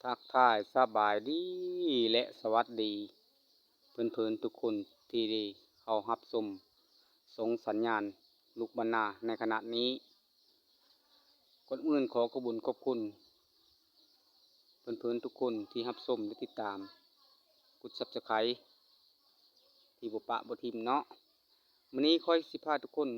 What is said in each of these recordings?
ທັກທາຍສະບາຍດີ ແລະ ສະຫວັດດີເພື່ອນໆທຸກຄົນທີ່ໄດ້ເຂົ້າຮັບຊົມສົ່ງສັນຍານລູກບ້ານນາໃນຂະນະນີ້. ກ່ອນອື່ນຂໍຂອບບຸນຂອບຄຸນເພື່ອນໆທຸກຄົນທີ່ຮັບຊົມ ແລະ ຕິດຕາມ ກົດ Subscribe ທີ່ບໍ່ປະບໍ່ຖິ້ມເນາະ. ມື້ນີ້ຂ້ອຍຊິພາທຸກຄົນ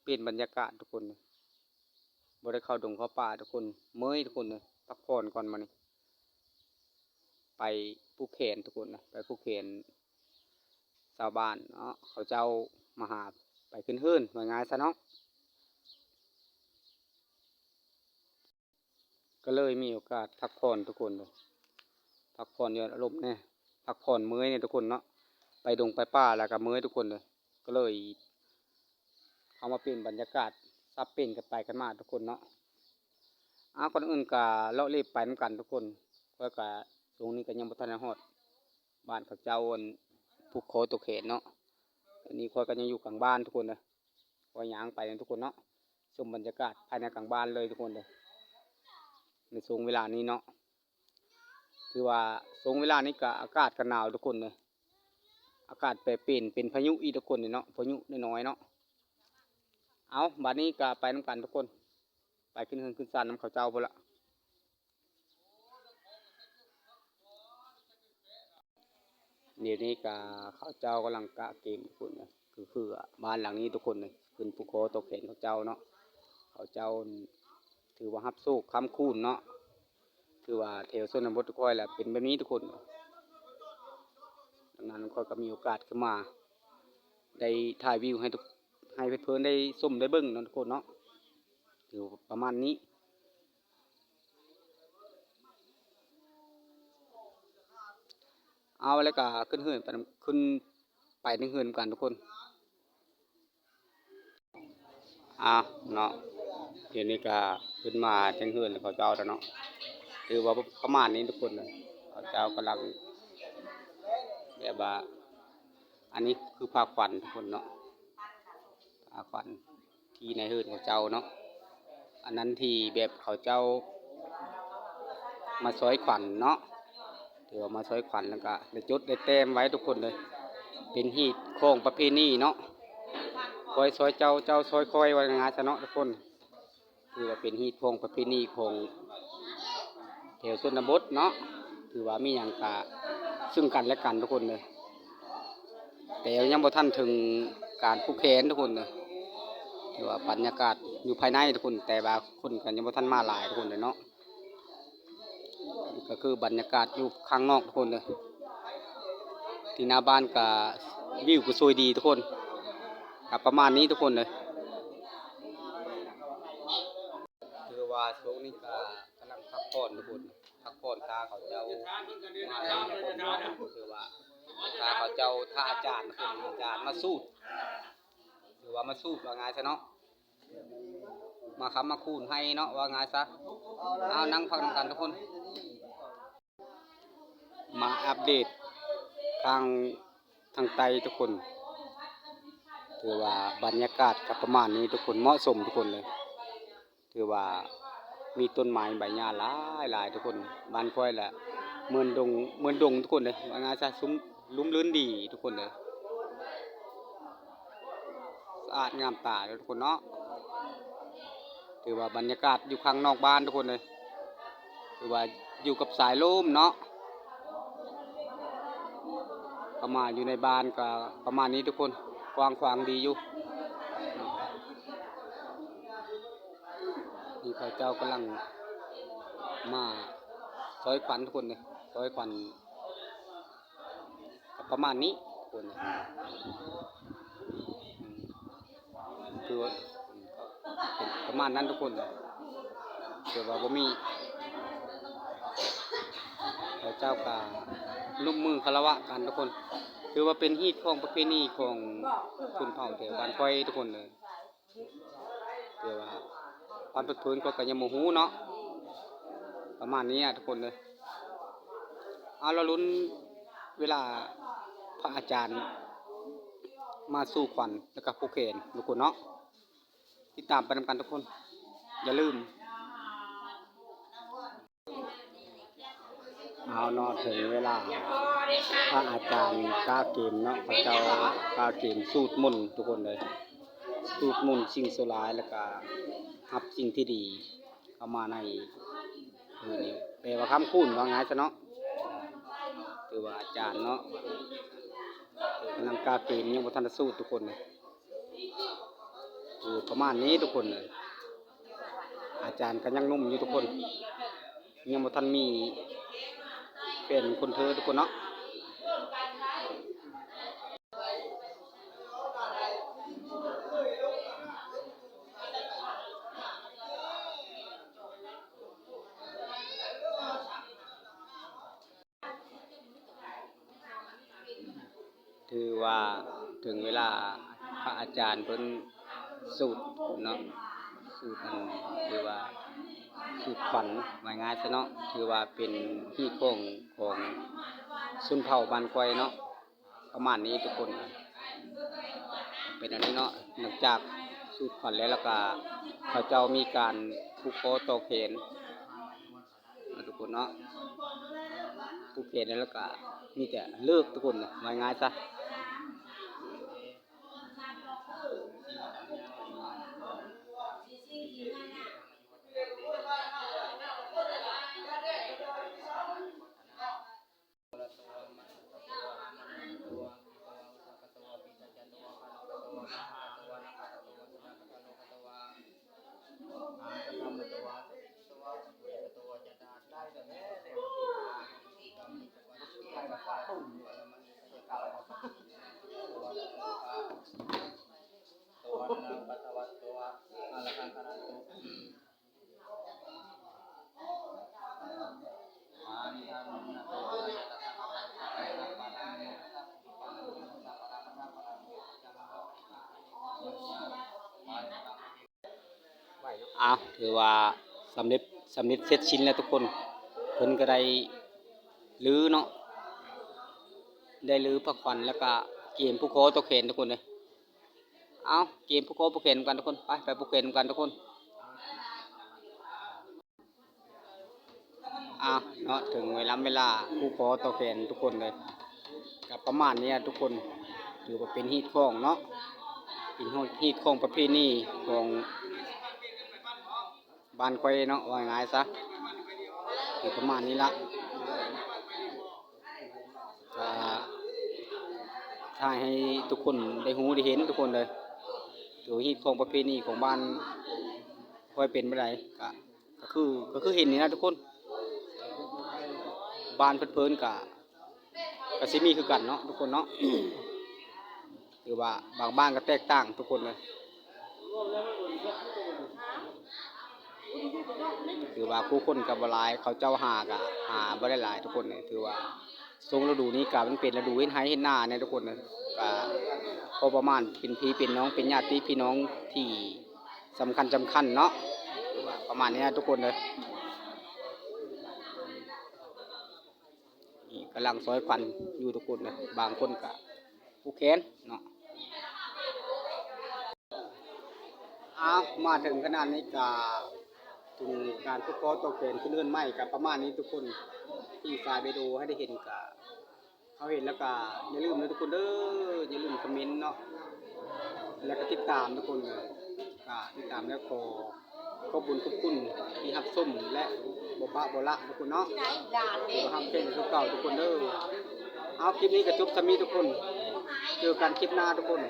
ປ່ຽນບັນຍາກາດທຸກຄົນ. ບໍ່ໄດ້ເຂົ້າດົງເຂົ້າປ່າທຸກຄົນ ເມື່ອຍທຸກຄົນເອີຍ. ພັກຜ່ອນກ່ອນມື້ນີ້ ໄປຜູກແຂນທຸກຄົນນະ ໄປຜູກແຂນຊາວບ້ານເນາະ ເຂົາເຈົ້າມາຫາ ໄປຂຶ້ນເຮືອນ ວ່າງ່າຍຊະເນາະ. ກໍເລີຍມີໂອກາດພັກຜ່ອນທຸກຄົນເລີຍ ພັກຜ່ອນຢ່ອນອາລົມແດ່ ພັກຜ່ອນເມື່ອຍແດ່ທຸກຄົນເນາະ. ໄປດົງໄປປ່າແລ້ວກໍເມື່ອຍທຸກຄົນເລີຍ ກໍເລີຍເຂົ້າມາປ່ຽນບັນຍາກາດ ສັບປ່ຽນກັນໄປກັນມາທຸກຄົນເນາະ. ອາ ກ່ອນອື່ນກໍເລາະເລະໄປນຳກັນທຸກຄົນ. ຂ້ອຍກໍຊ່ວງນີ້ກໍຍັງບໍ່ທັນໄດ້ຮອດບ້ານເຂົາເຈົ້າ ອັນຜູກຄໍຕົວແຂນເນາະ. ອັນນີ້ຂ້ອຍກໍຍັງຢູ່ກາງບ້ານທຸກຄົນເດີ ຂ້ອຍຍ່າງໄປນະທຸກຄົນເນາະ. ຊົມບັນຍາກາດພາຍໃນກາງບ້ານເລີຍທຸກຄົນເດີ ໃນຊ່ວງເວລານີ້ເນາະ. ຖືວ່າຊ່ວງເວລານີ້ກໍອາກາດກໍໜາວທຸກຄົນເດີ ອາກາດແປປ່ຽນເປັນພາຍຸອີກທຸກຄົນເນາະ ພາຍຸນ້ອຍໆເນາະ. ເອົາ ບາດນີ້ກໍໄປນຳກັນທຸກຄົນ ໄປຂຶ້ນເຮືອນຂຶ້ນຊານນຳເຂົາເຈົ້າພຸ້ນລະ. ດຽວນີ້ກໍເຂົາເຈົ້າກຳລັງກະເກມທຸກຄົນເອີຍ ຄື ຄືບ້ານຫຼັງນີ້ທຸກຄົນເອີຍ ຂຶ້ນຜູກຄໍຕົວແຂນເຂົາເຈົ້າເນາະ. ເຂົາເຈົ້າຖືວ່າຮັບໂຊກຄ້ຳຄູນເນາະ ຖືວ່າແຖວຊົນນະບົດຂ້ອຍລະເປັນແບບນີ້ທຸກຄົນ. ດັ່ງນັ້ນຂ້ອຍກໍມີໂອກາດຂຶ້ນມາ ໄດ້ຖ່າຍວິວໃຫ້ທຸກ ໃຫ້ເພື່ອນໆໄດ້ຊົມໄດ້ເບິ່ງເນາະທຸກຄົນເນາະ ຖືປະມານນີ້. ເອົາ ແລ້ວກໍຂຶ້ນເຮືອນໄປນຳ ຂຶ້ນໄປເທິງເຮືອນນຳກັນທຸກຄົນ. ອາ ເນາະ ດຽວນີ້ກໍຂຶ້ນມາເທິງເຮືອນເຂົາເຈົ້າແລ້ວເນາະ. ຖືວ່າປະມານນີ້ທຸກຄົນ ເຂົາເຈົ້າກຳລັງແບບວ່າ ອັນນີ້ຄືຜ້າຂວັນທຸກຄົນເນາະ ຜ້າຂວັນທີ່ໃນເຮືອນເຂົາເຈົ້າເນາະ. ອັນນັ້ນທີ່ແບບເຂົາເຈົ້າມາຊອຍຂວັນເນາະ ຖືວ່າມາຊອຍຂວັນ ແລ້ວກະໄດ້ຈົດໄດ້ແຕ້ມໄວ້ທຸກຄົນເລີຍ ເປັນຮີດຂອງປະເພນີເນາະ ຂ້ອຍຊອຍເຈົ້າ ເຈົ້າຊອຍຂ້ອຍ ວ່າງ່າຍຊະເນາະທຸກຄົນ. ຖືວ່າເປັນຮີດຂອງປະເພນີຂອງແຖວຊົນນະບົດເນາະ ຖືວ່າມີຫຍັງກະຊຶ່ງກັນແລະກັນທຸກຄົນເດີ ແຕ່ຍັງບໍ່ທັນເຖິງການຜູກແຂນທຸກຄົນເດີ. ຖືວ່າບັນຍາກາດຢູ່ພາຍໃນທຸກຄົນ ແຕ່ວ່າຄົນກໍຍັງບໍ່ທັນມາຫຼາຍທຸກຄົນເດີເນາະ. ກໍຄືບັນຍາກາດຢູ່ຂ້າງນອກທຸກຄົນເດີ ທີ່ໜ້າບ້ານກໍວິວກໍສວຍດີທຸກຄົນ ກໍປະມານນີ້ທຸກຄົນເດີ. ຖືວ່າຊ່ວງນີ້ກໍກຳລັງພັກຜ່ອນທຸກຄົນ ພັກຜ່ອນຖ້າເຂົາເຈົ້າມາຫຼາຍຄົນເນາະ ຄືວ່າຖ້າເຂົາເຈົ້າ ຖ້າອາຈານເພິ່ນ ອາຈານມາສູດ ຫຼືວ່າມາສູດ ວ່າງ່າຍຊະເນາະ ມາຄ້ຳມາຄູນໃຫ້ເນາະ ວ່າງ່າຍຊະ. ເອົາ ນັ່ງພັກນຳກັນທຸກຄົນ. ມາອັບເດດທາງ ທາງໃຕ້ທຸກຄົນ ຖືວ່າບັນຍາກາດກໍປະມານນີ້ທຸກຄົນ ເໝາະສົມທຸກຄົນເລີຍ. ຖືວ່າມີຕົ້ນໄມ້ໃບຫຍ້າຫຼາຍໆທຸກຄົນ ບ້ານຂ້ອຍລະເໝືອນດົງ ເໝືອນດົງທຸກຄົນເລີຍ ວ່າງ່າຍຊະ ຊຸ່ມ ຮົ່ມລື່ນດີທຸກຄົນເລີຍ. ສະອາດງາມຕາເດີທຸກຄົນເນາະ. ຖືວ່າບັນຍາກາດຢູ່ຂ້າງນອກບ້ານທຸກຄົນເອີຍ ຖືວ່າຢູ່ກັບສາຍລົມເນາະ. ເຂົ້າມາຢູ່ໃນບ້ານກໍປະມານນີ້ທຸກຄົນ ກວ້າງຂວາງດີຢູ່. ນີ້ເຂົາເຈົ້າກຳລັງມາຊອຍຂວັນທຸກຄົນເດີ ຊອຍຂວັນ ກໍປະມານນີ້ທຸກຄົນ ອືມ ຄືວ່າ ອືມ ກໍເປັນປະມານນັ້ນທຸກຄົນ ແຕ່ວ່າບໍ່ມີ ເຂົາເຈົ້າກໍນຸບມືຄາລະວະກັນທຸກຄົນ ຖືວ່າເປັນຮີດຄອງປະເພນີຂອງຊົນເຜົ່າແຖວບ້ານຂ້ອຍທຸກຄົນເລີຍ. ແຕ່ວ່າຄວາມເພີດເພີນຂ້ອຍກໍຍັງບໍ່ຮູ້ເນາະ ປະມານນີ້ອະທຸກຄົນເອີຍ. ເອົາ ລໍລຸ້ນເວລາພະອາຈານມາສູ່ຂວັນ ແລ້ວກໍຜູກແຂນທຸກຄົນເນາະ. ຕິດຕາມໄປນຳກັນທຸກຄົນ ຢ່າລືມ. ເອົາເນາະ ເຖິງເວລາພະອາຈານກາເກມເນາະ ເຂົາເຈົ້າກາເກມສູດມົນທຸກຄົນເອີຍ ສູດມົນສິ່ງຊົ່ວຮ້າຍ ແລ້ວກະຮັບສິ່ງທີ່ດີເຂົ້າມາໃນມື້ນີ້ ແປວ່າຄ້ຳຄູນ ວ່າງ່າຍຊະເນາະ. ຖືວ່າອາຈານເນາະ ກຳລັງກາເກມ ຍັງບໍ່ທັນໄດ້ສູດທຸກຄົນເອີຍ. ເອີ ປະມານນີ້ທຸກຄົນເອີຍ ອາຈານກໍຍັງໜຸ່ມຢູ່ທຸກຄົນ ຍັງບໍ່ທັນມີແຟນຄົນເທີທຸກຄົນເນາະ. ຖືວ່າເຖິງເວລາພະອາຈານເພິ່ນສູດເນາະ ສູດອັນ ຖືວ່າສູດຂວັນ ວ່າງ່າຍຊະເນາະ ຖືວ່າເປັນຮີດຄອງຂອງຊົນເຜົ່າບ້ານຂ້ອຍເນາະ ປະມານນີ້ທຸກຄົນ ເປັນອັນນີ້ເນາະ. ຫຼັງຈາກສູດຂວັນແລ້ວ ແລ້ວກະເຂົາເຈົ້າມີການຜູກຄໍຕໍ່ແຂນ ເນາະທຸກຄົນເນາະ ຜູກແຂນແລ້ວກະມີແຕ່ເລີກທຸກຄົນ ວ່າງ່າຍຊະ. ອ້າວ ຖືວ່າສຳເລັດ ສຳເລັດເສັດສິ້ນແລ້ວທຸກຄົນ ເພິ່ນກໍໄດ້ລືເນາະ ໄດ້ລືພະຂວັນ ແລ້ວກະເກມຜູກຄໍຕໍ່ແຂນທຸກຄົນເອີຍ. ເອົາ ເກມຜູກຄໍຜູກແຂນນຳກັນທຸກຄົນ ໄປ ໄປຜູກແຂນນຳກັນທຸກຄົນ. ອ່າ ເນາະ ເຖິງເວລາ ເວລາຜູກຄໍຕໍ່ແຂນທຸກຄົນເລີຍ ກໍປະມານນີ້ທຸກຄົນ ຖືວ່າເປັນຮີດຄອງເນາະ ເປັນຮີດຄອງປະເພນີຂອງບ້ານຂ້ອຍເນາະ ວ່າງ່າຍຊະ ຄືປະມານນີ້ລະ ກໍຖ່າຍໃຫ້ທຸກຄົນໄດ້ຮູ້ໄດ້ເຫັນທຸກຄົນເລີຍ ຖືວ່າຮີດຄອງປະເພນີຂອງບ້ານຂ້ອຍເປັນແບບໃດ ກໍ ກໍຄື ກໍຄືເຫັນນີ້ນະທຸກຄົນ ບ້ານເພິ່ນໆ ກໍ ກໍຊິມີຄືກັນເນາະທຸກຄົນເນາະ ຖືວ່າບາງບ້ານກໍແຕກຕ່າງທຸກຄົນເລີຍ ຖືວ່າຜູ້ຄົນກໍບໍ່ຫຼາຍ ເຂົາເຈົ້າຫາກໍຫາບໍ່ໄດ້ຫຼາຍທຸກຄົນເລີຍ ຖືວ່າຊ່ວງລະດູນີ້ກໍມັນເປັນລະດູເຮັດໄຮ່ເຮັດນາແນ່ທຸກຄົນເລີຍ ກໍພໍປະມານເປັນພີ່ເປັນນ້ອງ ເປັນຍາດຕິພີ່ນ້ອງທີ່ ສຳຄັນ ສຳຄັນເນາະ ປະມານນີ້ນະທຸກຄົນເດີ ນີ້ກຳລັງຊອຍຟັນຢູ່ທຸກຄົນເດີ ບາງຄົນກະຜູກແຂນເນາະ ອ້າວ ມາເຖິງຂະນາດນີ້ກະ ເຖິງການຜູກຄໍຕໍ່ແຂນຂຶ້ນເຮືອນໃໝ່ກະປະມານນີ້ທຸກຄົນ ທີ່ສາຍວິດີໂອໃຫ້ໄດ້ເຫັນກະ ເຮົາເຫັນແລ້ວກໍຢ່າລືມເດີທຸກຄົນເດີ ຢ່າລືມຄອມເມັນເນາະ ແລ້ວກໍຕິດຕາມທຸກຄົນເດີ ກໍຕິດຕາມແລ້ວຂໍຂອບບຸນຂອບຄຸນທີ່ຮັບຊົມ ແລະ ບໍ່ປະບໍ່ລະທຸກຄົນເນາະ ທີ່ຮັບແພງຄືເກົ່າທຸກຄົນເດີ ເອົາ ຄລິບນີ້ກໍຈົບສ່ຳນີ້ທຸກຄົນ ເຈີກັນຄລິບໜ້າທຸກຄົນ.